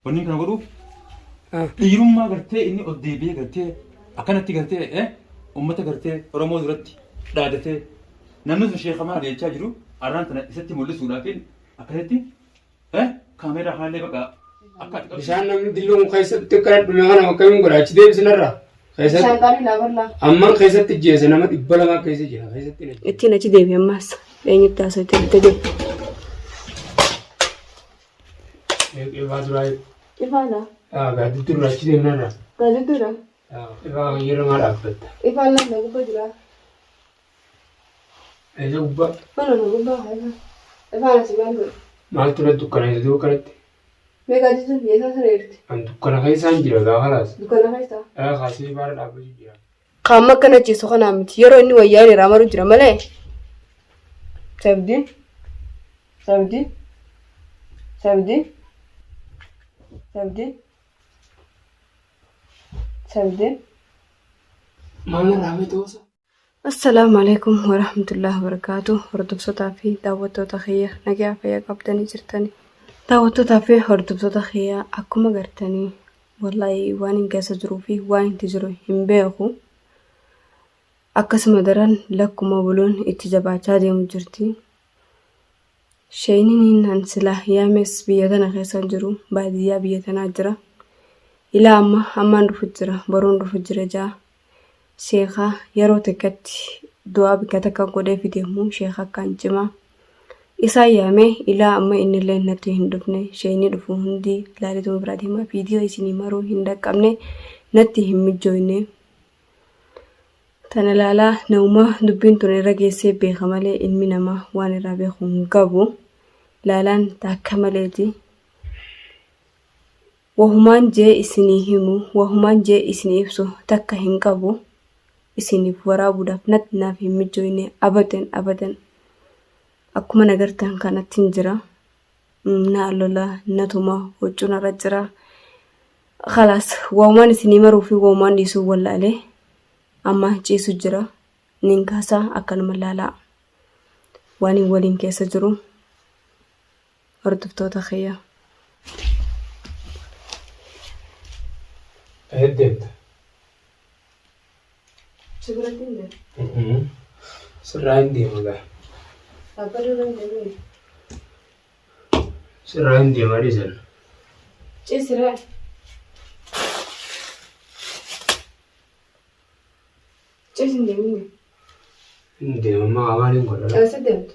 Wanni kana godhuuf dhiirummaa gartee inni ol deebi'ee gartee akkanatti gartee uummata gartee Oromoo duratti dhaadatee namni sun sheeka maali jechaa jiru arraan tana isatti mul'isuudhaaf akkasitti kaameeraa kanallee baqa akka ati qabdu. Bishaan namni dilluun keessatti akkana dhume kana akkamiin godha achi deebisinarra. Bishaan Keessatti qaalii laa bal'aa. amman keessatti jeese nama 200 keessa jira keessatti na Ittiin achi deebi ammaas. Eenyutti haasofte itti deebi. Ifaa duraa Ifaa laa. Gaaddidduu irraa achi deemnarra. Gaazexuudha. Ifaa yeroo maa dhaabbatta. Ifaan laa na gubbaa jira. Eessa gubbaa? Mana na gubbaa haa ifaan. Ifaan asii maal godhu? Maaltu na dukkaneessa duuba kanatti? Mee gaazexuun biyya isaa sana jirti. An dukkana keessaan jira gaafa laas. Dukkana keessa. Kaasee ifaarra dhaabbachuu jira. Qaama akkana ciisu kanaa miti. Yeroo inni wayyaa irraa maru jira malee. Sabdi. Sabdi. Sabdi. Sabdi. Sabdi. Maal irraa feetoosa? Assalaamu alaikum warahmatullahi wabarakatuh. Hordoftootaa fi daawwattoota kiyya nagaa fayyaa qabdanii jirtanii. Daawwattootaa fi hordoftoota kiyya akkuma gartanii wallaahi waan hin keessa jiruu fi waan itti jiru hin beeku. Akkasuma daran lakkuma buluun itti jabaachaa deemu jirti. Sheeyniin an sila yaames biyya tana keessa hin jiru baadiyyaa biyya tanaa jira. Ilaa amma ammaan dhufu jira boruun dhufu jira jaa. Sheekha yeroo takkatti du'aa bikka takka godhee fideemu sheekha akkaan cimaa. Isaan yaamee ilaa amma innillee natti hin dhufne sheeyni dhufu hundi laalituma biraa deema viidiyoo isinii maruu hin dhaqqabne natti hin mijjooyne. Tana laalaa namuma dubbiin tun irra geessee beeka malee ilmi namaa waan irraa beeku hin qabu. Laalaan taakka maleeti. Wahumaan jee isinii himu, wahumaan jee isinii ibsu takka hin qabu. Isiniif waraabuudhaaf nat naaf hin mijjooyne abadan abadan. Akkuma na gartan kanattin jira. Na lola, na tuma, huccuu narra jira. Khalaas wahumaan isinii maruu fi wahumaan dhiisuu wallaalee amma ciisu jira. Nin kaasaa akkanuma laalaa. Waan hin waliin keessa jiru. Hordoftoota kiyya. Eessa deemta? Si biratti hin deemu. Sirraa hin deema gaa. Dhaabbata irra hin deemini. Sirraa hin deema dhiisan. Ciisiree. Ciisi hin deemini. Hin deema maa maal hin godha? Eessa deemtu?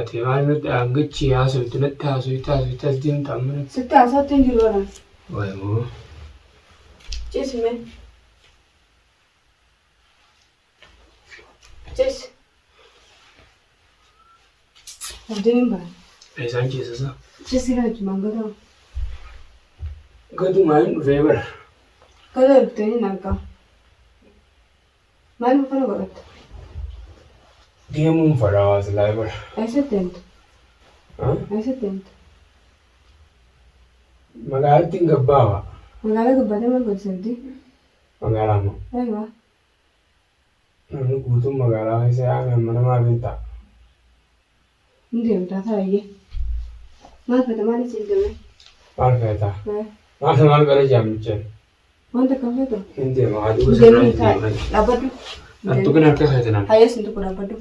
Ati maal natti hangachi haasoftu natti haasofte haasofte as deemta amma natti. Sitti haasaatti hin jiru bara. Wayi moo. Ciisi mee. Ciisi. Abdiin hin baane. Isaan ciisasa. Ciisi kana gadoo. Gadumaa hin dhufee bara. Gadoo dhuftee hin argaa. Maaliif akkana godhatta? Deemuun fadhaa waa silaa bara. Eessatti deemta? Eessatti deemta? Magaalaatti hin gabbaawa. Magaalaa gabbaatee maal godhi sabdii? Magaalaa moo? Eegaa. Namni guutuun magaalaa keessa yaa'ame amma namaaf hin ta'a. Hin deemtaa taayyee. Maal feeta maal isin deeme? Maal feeta? Maal maal bara jaammicheen? Waan takka hin feetu? Hin deema haa duuba Hin sirraa deemin hin taa'i. deema. Dhaabbadhu. Hin Attu deemin. kan harka keetinaan. Hayyee sin tokko dhaabbadhu.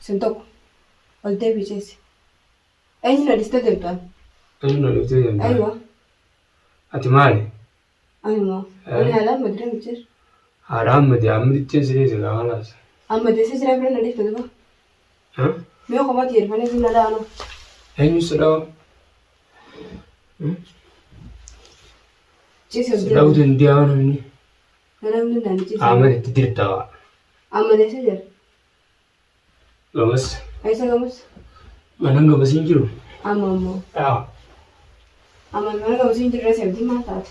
Sin tokko. Ol deebii ceesi. Eenyu na dhistee deemtu ani? Eenyu na dhiftee deemta? Aywa. Ati maali? Ani moo. Ani haadha amma dira micir. Haadha amma dee amma ditteen si deesse gaafa laasa. Amma deessee jira bira na dhifte duba. Mee kophaatti yerfanii sun na dha'anu. Eenyu si dhawa? Ciisi Si dha'uu danda'a namni. Na dha'uu danda'an ciisi. Ahmad itti dirta waa. Amma deessee jira. Gamas. Eessa gamas? Mana gamas hin jiru. Amma ammoo. Yaa. Amma mana gamas hin jirre seemti maal taate?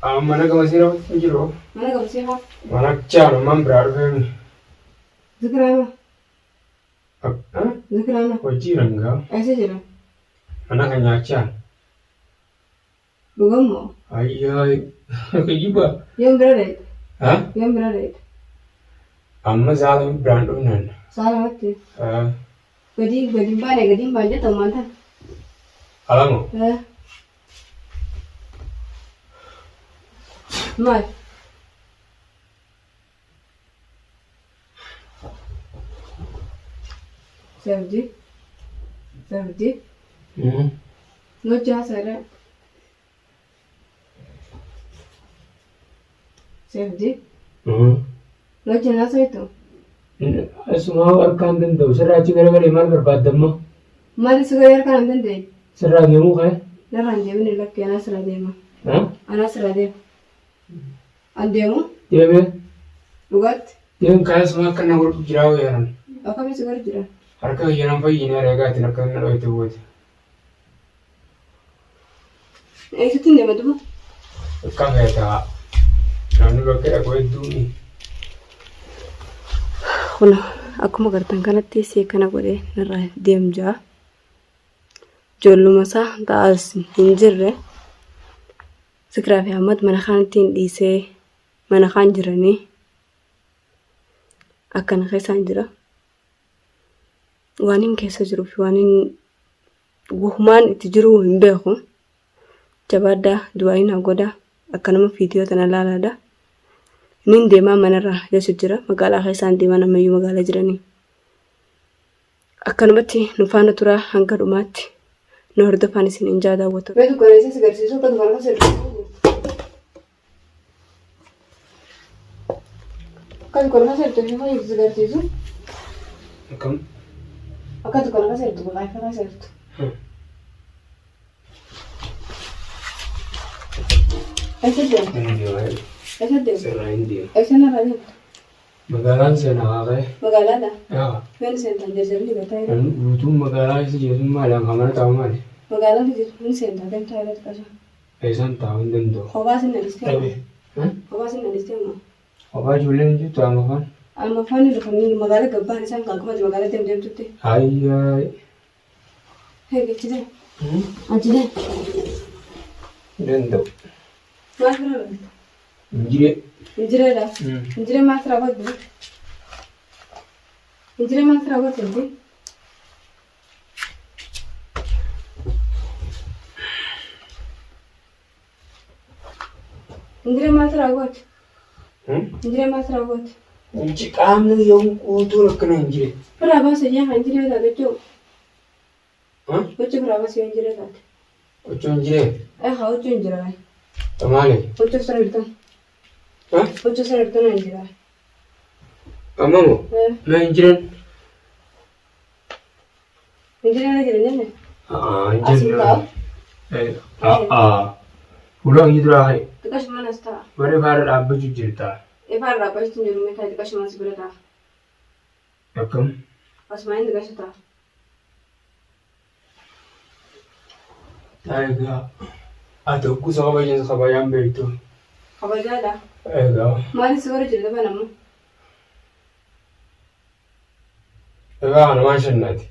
Amma mana gamas hin jiru. Mana gamasii haa. Mana chaanu man biraa dhufee. Zikiraana. Zikiraana. Hojii rangaa. Eessa jira? Mana kan nyaachaa. Dhugammoo? Ayyaa kijiba. Yoom bira dheeyte? Ha? Yoom bira dheeyte? Amma saala biraan dhufnaan. Sa'a lamatti. Gadi gadi hin baane gadi hin baane jetta ammaan tana. Alamo. Eh. Maal? Sabdi. Sabdi. Nuti haasa'e. Sabdi. Nuti haasa'etu. Asumaa harkaan danda'u sirraa achi garagalee maal barbaadda ammoo? Maali si garee harkaan hin dandeenye? Sirraa deemuu ka'e? Narraa hin deemine lakkee anaa sirraa deema. Anaa sirraa deema. An deemu Deemee dhugaatti deem ka'e asumaa akka na godhu jiraa wayyaran. akkamii si godhu jira? Harka kiyya nan fayyine areegaatiin akka na dhoyte goote. Eessatti hin deema duba? Bakka feetaa. Namni bakka dhaqu hedduuni. Kun akkuma gartan kanatti si akkana godhee narraa deem jaa. Ijoolluma isaa ta'as hin jirre. Zikiraa fi Ahmad mana kaanitti hin dhiisee mana kaan jiranii akkana keessaan jira. Waan hin keessa jiruu fi waan hin wahumaan itti jiru hin beeku. Jabaadhaa du'aayi naa godhaa akkanuma viidiyoo tana laalaadha. Nin deemaa manarraa jechu jira magaalaa keessaan deemaa namayyuu magaalaa jiranii. Akkanumatti nu faana turaa hanga dhumaatti nu hordofaan isin hin jaa daawwatu. Mee dukkana isa si garsiisu akka dukkana keessa jirtu. Akka dukkana keessa jirtu ifa si garsiisu. Akkam? Akka dukkana keessa jirtu bakka ifa keessa jirtu. Eessa deemta? Hin deema. Eessa deemta? Sirraa hin deema. Eessa narraa deemta? Magaalaan seenaa haa ka'e. Magaalaadha? Yaa. Meen seentaan jarjarni gataa jira. Namni guutuun magaalaa keessa jiru maali? Kan mana taa'u maali? Magaalaan jirtu ni seentaa deemtaa irratti qasa. Eessaan taa'uu hin danda'u. Kophaa sin dhalistee Dhabe. moo? Kophaa sin dhalistee moo? Kophaa ijoolleen hin jirtu amma afaan. Amma afaan hin dhufanii magaalaa gabbaan isaan kan akkuma magaalaa deemu deemtutti. Ayyaa. Hee achi deem. Achi deem. Hin danda'u. Maal bira dhufte? Injiree. Injireedha. Injiree maal sirraa godhu? Injiree maal sirraa godhu? Injiree maal sirraa godhu? Injiree maal sirraa godhu? Inji qaamni yoom guutuun akkana hin jire. Biraa baasa ijaa kan injiree taate jechuun. Huccuu biraa baasi yoo injiree taate. Huccuu injiree? Ee haa huccuu injiraa. Maali? Huccuu sana bitan. Huccuu sana bitan injiraa. Amma moo? Mee injireen? Injireen na jiran jenne? Injireen. Ta'a. Fuula hojii duraa ka'e. Xiqqashuma nas ta'a. Bara ifaarra dhaabbachuu jirta. Ifaarra dhaabbachuu hin jiru mee ta'a xiqqashuma si bira ta'a. Akkam? Asumaan inni xiqqasha ta'a. Egaa ati hogguu isa kabajan kabajaan beektu. Kabajaadha. Egaa. Maaliif si warra jirta bana ammoo? Egaa kana maal shannaati?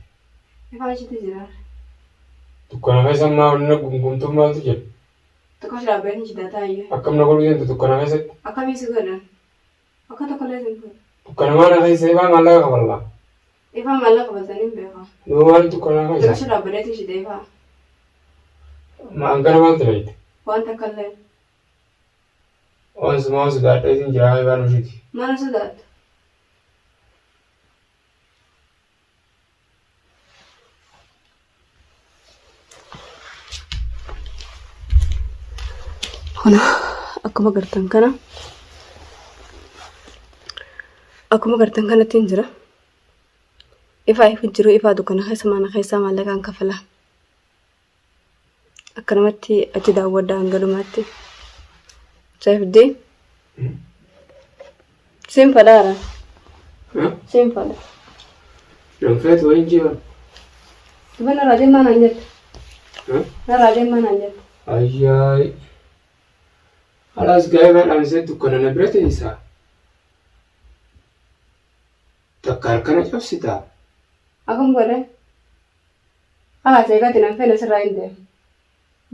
Ifaan achitti jira. Dukkana keessa maa wanna gungumtuun maaltu jira? Xiqqoo dhaabbatni jira taayyee. Akkam na godhuu deemta dukkana keessatti? Akkamii si godhan? Akka tokko illee sin godhu. Dukkana maana keessa ifaa maallaqa kafalla. Ifaa maallaqa kafaltanii hin beekaa. Duuba maal dukkana keessa? Xiqqoo dhaabbatni jira ifaa. Maan kana maaltu beekte? Waan takka illee. Waan sumaa sodaadheetiin jira ifaan hojii. Maal sodaatta? Kun akkuma gartan kana akkuma gartan kanatti hin jira. Ifaa ifu jiru ifaa dukkana keessa mana keessaa maallaqaan kafala. Akkanumatti achi daawwadhaa hanga dhumaatti. Seefdii. Siin fadhaara. Siin fadha. Nan feetu wayin jiran. Duba narraa deemaa naan jette. Narraa deemaa naan jette. Ayyaay. Alaas gaa'ee dhaamsee dukkana na bira teessaa. Takka harkana cabsitaa. Akkam godhe? Haa seeqati nan fedha sirraa hin deema.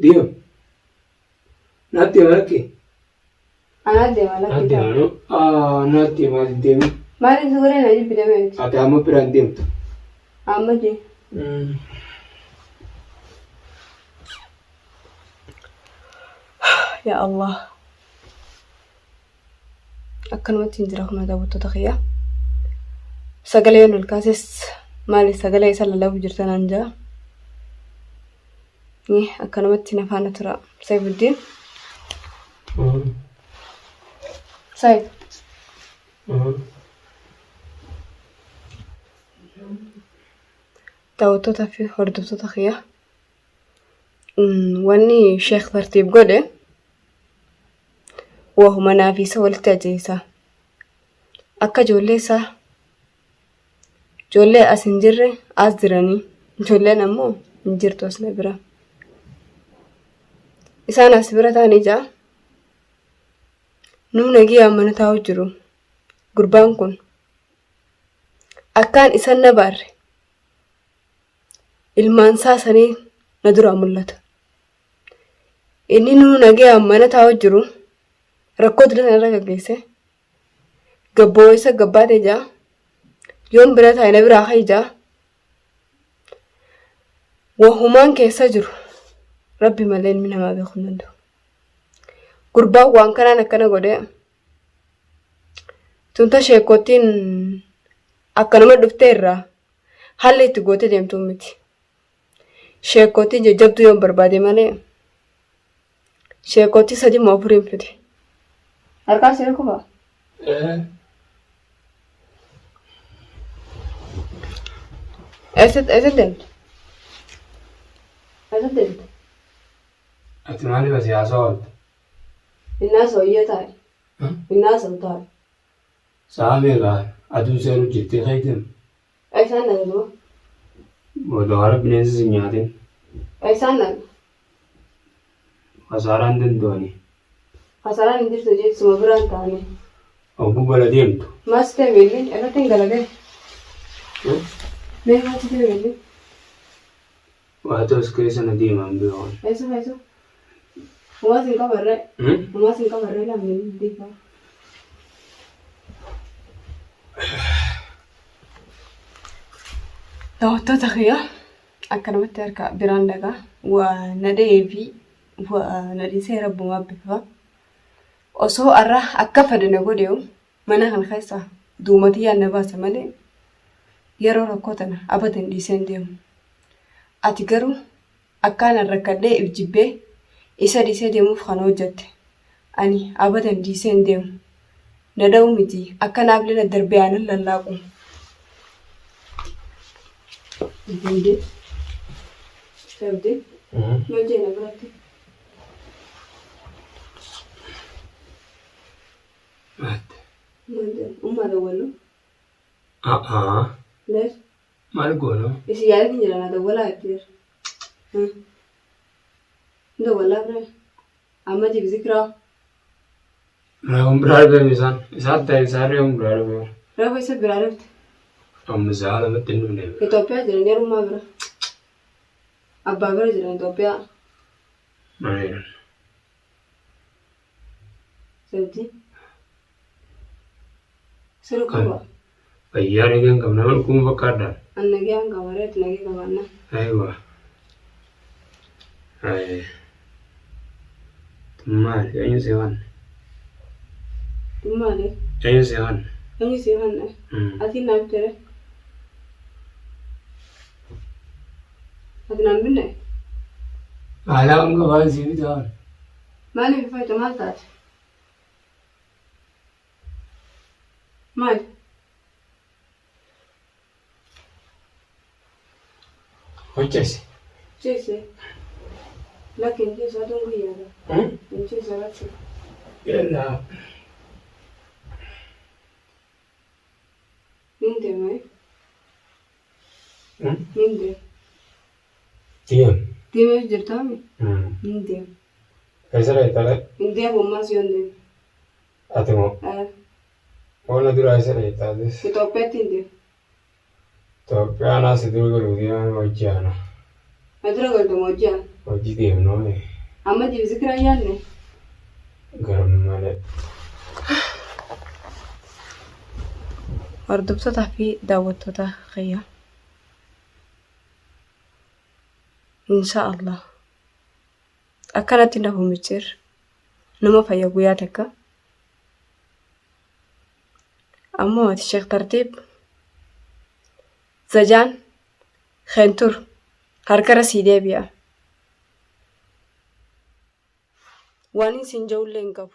Deem. Naatti deema lakki. Anaa deema lakki. Naatti deema no. Aa naatti deema ati deemi. Maaliif si godhee na jibbite meeti? Ati amma biraan deemtu. Amma jee. Yaa Allah. Akkanumatti hin jira kun daawwattoota kiyya. Sagaleen ol kaases maali sagalee isa lallabu jirta naan jaa. Akkanumatti na faana tura. Saifuddin. Saif. Daawwattoota fi hordoftoota kiyya. Wanni Sheekh Tartiib godhe wahuma naa fi isa walitti ajeessa. Akka ijoollee isaa ijoollee as hin jirre as jiranii ijoolleen ammoo hin jirtu as na bira. Isaan as bira taa'anii ja'a. Nuu nagiyaan mana taa'u jiru. Gurbaan kun akkaan isan na baarre ilmaan isaa sanii na duraa mul'ata. Inni nuu nagayaan mana taa'u jiru rakkoo dila sanarra gaggeesse gabboo isa gabbaate jaa yoon bira taa'e na biraa ka'i jaa wahumaan keessa jiru rabbi malee ilmi namaa beekuu hin danda'u. Gurbaan waan kanaan akkana godhee tunta sheekottiin akkanuma dhuftee irraa haalli itti gootee deemtuu miti. Sheekootii jajjabduu yoon barbaade malee sheekootii sadii moo afuriin fide. Harkaa si dhukkuba? Eessa eessa deemte? Eessa deemte? Ati maaliif asii haasawa oolte? Innaa sooyyee taa'e. Innaa soo taa'e. Sa'a meeqa aduun seenu jirti keetiin? Eessaan dhaqa duba? Booda hara bineensi sin nyaatin. Eessaan dhaqa? Kasaaraan danda'ani. Kasaaraan hin jirtu jechi suma biraan ta'anii. Ogguu bala deemtu. Maas ta'e beelli irratti hin galagee. Mee maas ta'e beelli? Waa ta'us keessa na deemaan beekan. Eessa eessa? Umaa sin qabarree. Umaa sin qabarree lamni diifaa. Daawwattoota kiyya akkanumatti harka biraan dhagaa waa na dhahee fi waa na dhiisee rabbumaa bifa. Osoo har'a akka fedhe na godheeyu mana kana keessa duumatiyyaan na baasa malee yeroo rakkoo tana abadan dhiisee hin deemu. Ati garuu akkaan an rakkadhee if jibbee isa dhiisee deemuuf kana hojjatte. Ani abadan dhiisee hin deemu. Na dha'uu miti akka naaflee na darbee anan lallaaqu. Abdii. Abdii. Maal jee na biratti? Maal? Maal jee? Ummaa dawwallu. A'aa. Lees. Maal goonu? Isin yaadatiin jira na dawwalaa itti jira. Dawwalaa bira. Amma jib zikraa. Reefuun biraa dhufeem isaan. Isaan ta'e isaan reefuun biraa dhufeem. Reefu isa biraa dhufte. Amma sa'a lamatti hin dhufne. Itoophiyaa jiran yerummaa bira. Abbaa bira jiran Itoophiyaa. Maal? Sabti. Sirri quba. Fayyaa nagaan qabna nama dhukkuba fakkaadhaan. An nagaan qaba reet nagee qabaanna. Aywa. Ay. Maali? Eenyu si kanne? Maali? Eenyu si kanne? Eenyu si kanne? Ati naaf tere. Ati naan binne? Maalaa hanga waan si bitaan. Maaliif fayyu maal taate? Maali? Hojjesi. Ciise. Lakki hin ciisu aduun guyyaadha. Hin ciisu lakki. Yallaa. Nin deema. Nin deema. Deem. Deemeef jirtaami? Nin deema. Eessa dhaqxare? Hin deemu ammas yoon deeme. Ati moo? Waan dura eessa dhaqxaatis? Itoophiyaatti hin deemu. Itoophiyaan as dura galuu deemaa hojii ana. Na dura galtama hojii ana. Hojii deemnoo. Amma jiif zikira yaadne. Garmalee. Hordoftootaa fi daawwattoota kiyya. Insha Allah. Akkanatti nafu micciir. Nama fayya guyyaa takka. Ammoo ati Sheekh Tartiib zajaan keen turu harkarra sii deebi'a. Waanin siin ja'ullee hin qabu.